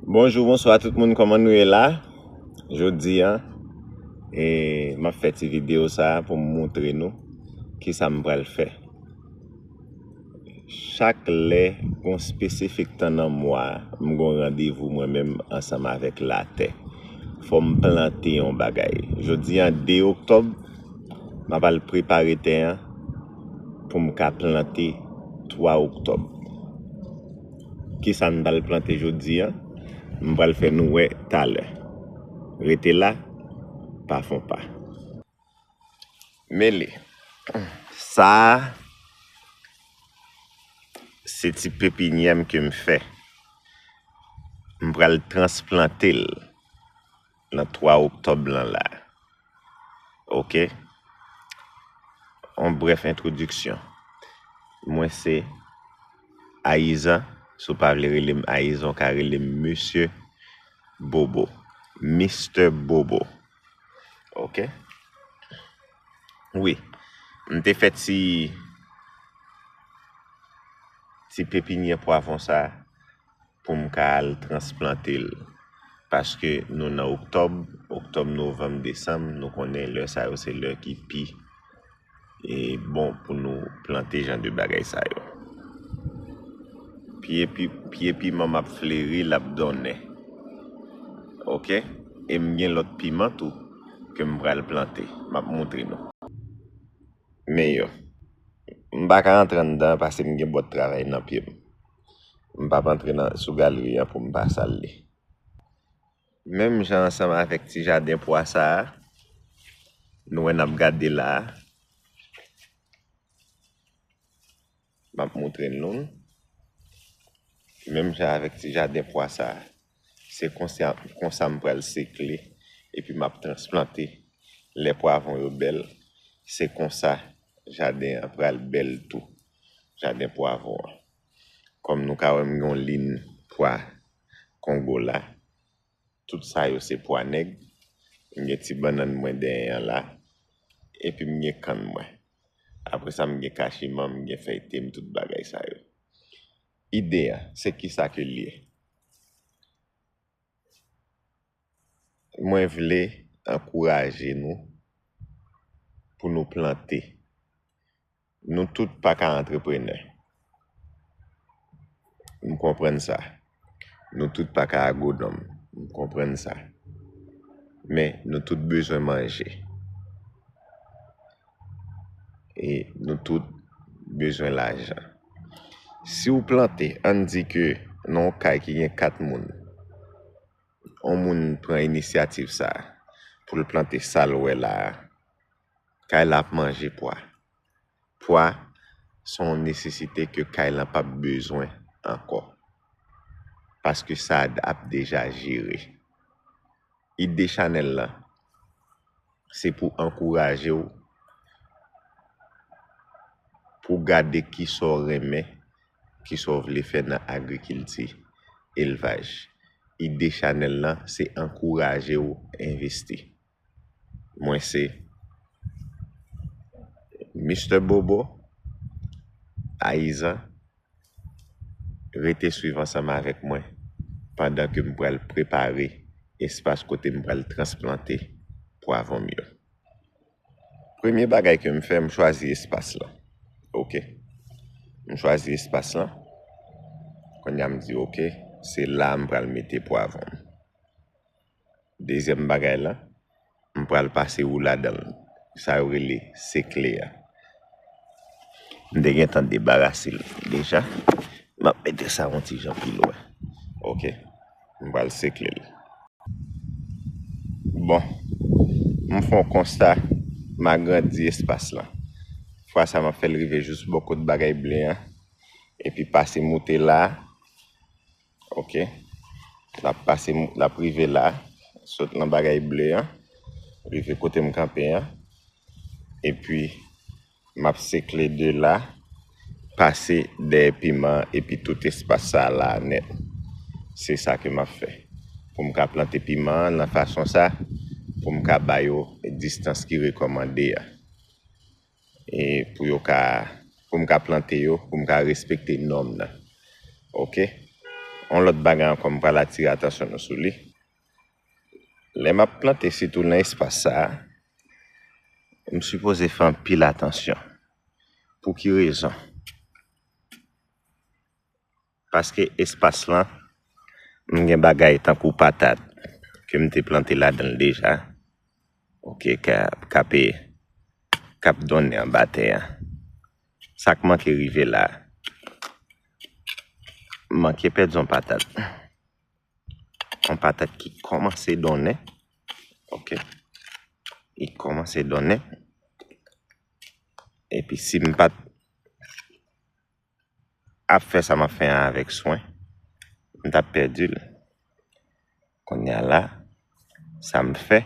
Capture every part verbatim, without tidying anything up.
Bonjou, bonswa tout moun, kòman nou ye la? Jodi a, e, m ap fè ti videyo sa a pou m moutre nou kisa m pral fè. Chak lè, gon espesifik tan nan mwa a, m gon randevou mwen menm ansanm avèk latè. Fò m plante yon bagay. Jodi a, de oktòb, m ap al prepare tè an pou m ka plante twa oktòb. Kisa n pral plante jodi a? M pral fè nou wè talè. Rete la, pa fon pa. Mele. Sa a, se ti pepinyè m ke m fè. M pral transplante l nan twa oktòb lan la. Ok? Yon brèf entwodiksyon. Mwen se Ayizan. Si w pa vle rele m Ayizan, w ka rele m Mesye Bobo. Mister Bobo. Ok? Wi. M te fè ti, ti pepinyè pwavon sa a pou m ka al transplante l. Paske nou nan oktòb, oktòb, novanm, desanm, nou konnen lè sa yo se lè ki pi, e, bon pou nou plante jan de bagay sa yo. Pye pi, pye piman m ap fleri, l ap donnen. Ok? E m gen lòt piman tou ke m pral plante. M ap moutre nou. Men yo, m pa ka antre anndan an paske m gen bòt travay nan pye m. M p ap antre nan, sou galeri an pou m pa sal li. Menm jan ansanm avèk ti jaden pwa sa a, nou wè n ap gade la a. M ap moutre nou l. Menm jan avèk ti jaden pwa sa a, se konsa, konsa m pral sekle, epi m ap transplante. Lè pwavon yo bèl, se konsa jaden an pral bèl tou, jaden pwavon an. Kòm nou ka wè, m gen yon liy pwa Kongo la. Tout sa yo se pwa nèg. M gen ti bannann mwen dèyè an la. Epi m gen kann mwen. Apre sa, m gen kachiman, m gen fèy te m, tout bagay sa yo. Ide a, se kisa ke l ye? Mwen vle ankouraje nou pou nou plante. Nou tout pa ka antreprenè. M konprann sa. Nou tout pa ka agwonòm. M konprann sa. Men nou tout bezwen manje. E nou tout bezwen lajan. Si w plante, ann di ke nan yon kay ki gen kat moun, yon moun pran inisyativ sa a pou l plante sa l wè la a, kay la ap manje pwa. Pwa se yon nesesite ke kay lan p ap bezwen ankò. Paske sa ap deja jere. Ide chanèl lan, se pou ankouraje w, pou gade kisa w renmen, kisa w vle fè nan agrikilti, elvaj. Ide chanèl lan, se ankouraje w envesti. Mwen se Mister Bobo, Ayizan. Rete swiv ansanm avèk mwen pandan ke m pral prepare espas kote m pral transplante pwavon m yo. Premye bagay ke m fè, m chwazi espas lan. Ok. M chwazi espas lan. Kounye a m di, ok, se la m pral mete pwavon m. Dezyèm bagay lan, m pral pase wou ladan l. Sa yo rele sekle a. M te gentan debarase l deja. M ap mete sa yon ti jan pi lwen. Ok. M pral sekle l. Bon. M fè yon konsta, m agrandi espas lan. Fwa sa, m ap fè l rive jous bò kot bagay ble an. Epi pase moute la. Ok. L ap pase, l ap rive la. Sot nan bagay ble an. Rive kote m kanpe an. Epi, m ap sekle de la. Pase dèyè piman an epi tout espas sa a la a nèt. Se sa ke m ap fè. Pou m ka plante piman an nan fason sa. Pou m ka ba yo distans ki rekòmande a. E pou yo ka, pou m ka plante yo, pou m ka respekte nòm nan. Ok? yon lòt bagay ankò m pral atire atansyon nou sou li. Lè m ap plante, sitou nan espas sa a, m sipoze fè anpil atansyon. Pou ki rezon? Paske espas lan, m gen bagay tankou patat ke m te plante ladan l deja. Oke, k ap, k ap, k ap donnen anba tè a. Sa k manke rive la, m manke pèdi yon patat. Yon patat ki kòmanse donnen. Oke. Li kòmanse donnen. Epi si m pa t ap fè sa m ap fè an avèk swen, m t ap pèdi l. Kounye a la, sa m fè,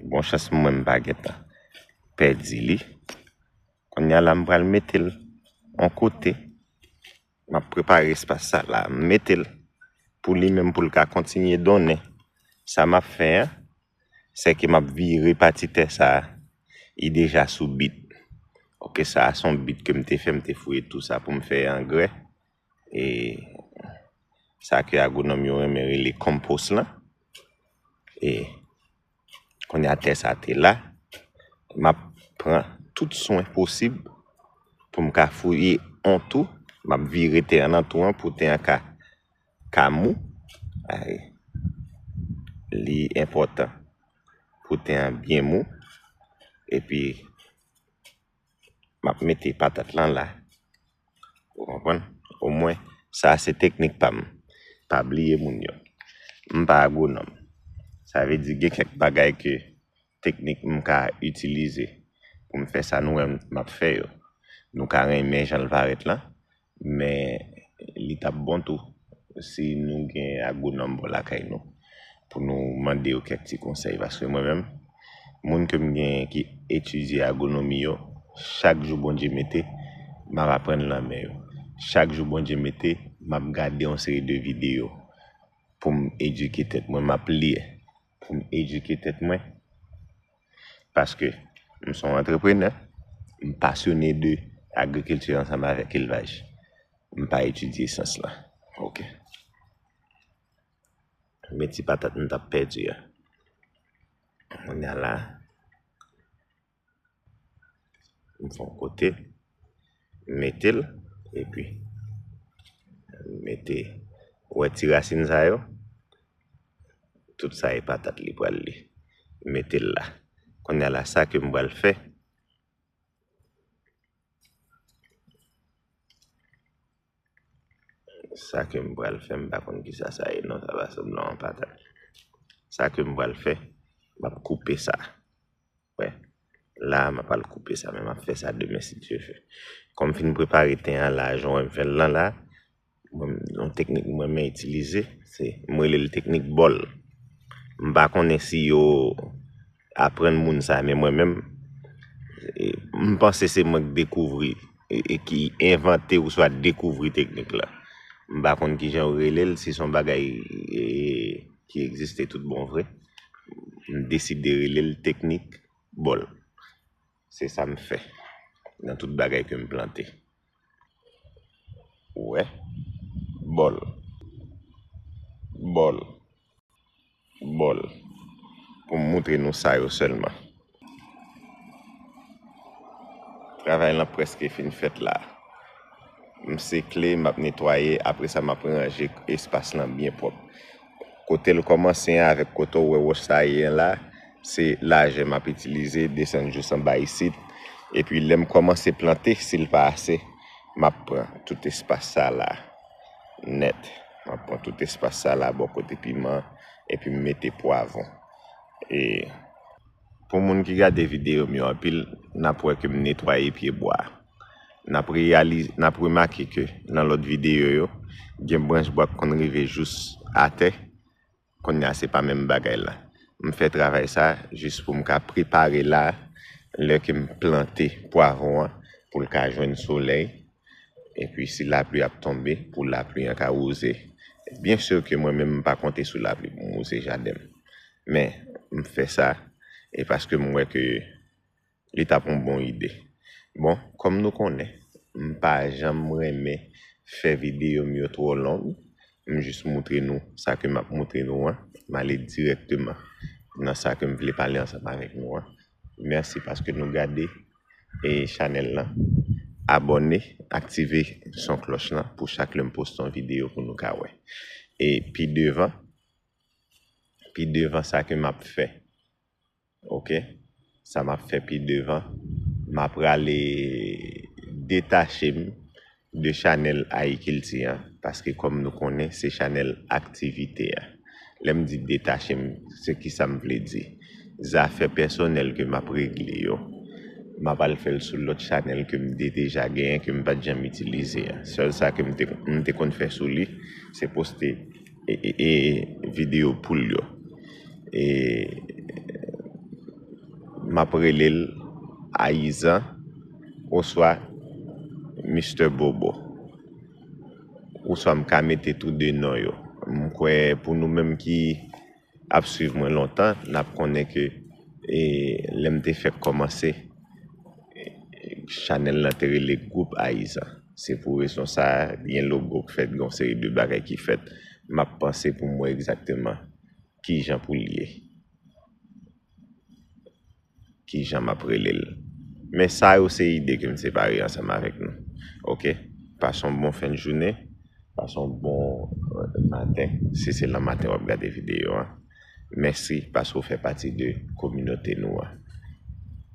bon chans mwen m pa gentan pèdi li. Kounye a la, m pral mete l yon kote. M ap prepare espas sa la, m mete l pou li menm, pou l ka kontinye donnen. Sa m ap fè an, se ke m ap vire pati tè sa a. Li deja sou bit. Oke, sa a se yon bit ke m te fè, m te fouye tou sa pou m fè angrè. E sa ke agwonòm yo renmen rele konpos lan. E kounye a tè sa te la, m ap pran tout swen posib pou m ka fouye yon tou, m ap vire tè an nan tou an pou tè an ka, ka mou. Ay, li enpòtan pou tè an byen mou. Epi, m ap mete patat lan la. Ou konprann? Omwen, sa se teknik pa m. Pa bliye moun yo. M pa agwonòm. Sa vle di gen kèk bagay ke teknik m ka itilize pou m fè sa nou wè m ap fè yo. Nou ka renmen jan l parèt lan, men li t ap bon tou si nou gen agwonòm bò lakay nou pou nou mande yo kèk ti konsèy. Paske mwen menm, moun ke m genyen ki etidye agwonomi yo, chak jou Bondye mete, m ap aprann nan men yo. Chak jou Bondye mete, m ap gade yon seri de videyo pou m edike tèt mwen, m ap li pou m edike tèt mwen. Paske m se yon antreprenè, m pasyone de agrikilti ansanm avèk elvaj. M pa etidye syans lan. Oke. Men ti patat m t ap pèdi a. Kounye a la, m fè yon kote, m mete l, epi m mete, ou wè ti rasin sa yo, tout sa e patat li pral li. M mete l la. Kounye a la, sa ke m pral fè, Sa ke m pral fè, m pa konn kisa sa ye non, sa pa sanble yon patat. Sa ke m pral fè, m ap koupe sa. Wè, la a m ap al koupe sa, men m ap fè sa demen si Dye vle. Kòm m fin prepare tè an la, jan w wè m fè l lan la, mwen, yon teknik mwen renmen itilize, se, m rele l teknik bòl. M pa konnen si yo aprann moun sa, men mwen menm, e, m panse se mwen k dekouvri, e, e ki envante oswa dekouvri teknik la. M pa konn kijan yo rele l, si se yon bagay, e, ki egziste tout bon vre. M deside rele l teknik bòl. Se sa m fè nan tout bagay ke m plante. Ou wè? Bòl. Bòl. Bòl. Pou m moutre nou sa yo sèlman. Travay lan prèske fin fèt la. M sekle, m ap netwaye, apre sa m ap ranje espas lan byen pwòp. Kote l kòmanse an avèk kote w wè wòch sa ye an la, se lajè m ap itilize, desann jous anba isit. Epi lè m kòmanse plante, si l pa ase, m ap pran tout espas sa la nèt. M ap pran tout espas sa la bò kote piman, epi m mete pwavwon. E pou moun ki gade videyo m yo anpil, n ap wè ke m netwaye pyebwa. N ap reyalize, n ap remake ke nan lòt videyo yo, gen branch bwa k konn rive jous atè. Kounye a, se pa menm bagay la. M fè travay sa jis pou m ka prepare la, lè ke m plante pwavwon an, pou l ka jwenn solèy. Epi si lapli ap tonbe, pou lapli an ka wouze. Byen si ke mwen menm m pa konte sou lapli pou m wouze jaden m. Men, m fè sa, e paske m wè ke li t ap yon bon ide. Bon, kòm nou konnen, m pa janm renmen fè videyo m yo twò long. M jis moutre nou sa ke m ap moutre nou an. M ale dirèkteman nan sa ke m vle pale ansanm avèk nou an. Mèsi paske nou gade e chanèl lan. Abòne, aktive son klòch lan pou chak lè m poste yon videyo pou nou ka wè. E pi devan, pi devan sa ke m ap fè, oke? Sa m ap fè pi devan, m ap prale detache m de chanèl Ayikilti an, paske kòm nou konnen, se chanèl aktivite a. Lè m di detache m, se ki sa m vle di? Zafè pèsonèl ke m ap regle yo, m ap al fè l sou lòt chanèl ke m te deja genyen, ke m pa t janm itilize a. Sèl sa ke m te, m te konn fè sou li, se poste e, e, e videyo poul yo. E m ap rele l Ayizan oswa Mister Bobo. Oswa m ka mete tou de non yo. M kwè pou nou menm ki ap swiv mwen lontan, n ap konnen ke e, lè m te fèk kòmanse, e, chanèl lan te rele Gwoup Ayizan. Se pou rezon sa a, gen logo k fèt, gen yon seri de bagay ki fèt. M ap panse pou m wè egzakteman kijan pou l ye. Kijan m ap rele l. Men sa yo se ide ke m separe ansanm avèk nou. Oke? Pase yon bon fen de jounen. Pase yon bon, e, maten, si se lan maten w ap gade videyo an. Mèsi paske w fè pati de kominote nou an.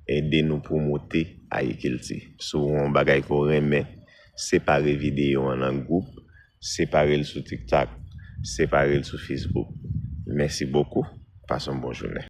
Ede nou pwomote Ayikilti. Si w gen yon bagay ke w renmen, separe videyo an nan gwoup, separe l sou TikTok, separe l sou Facebook. Mèsi bokou. Pase yon bon jounen.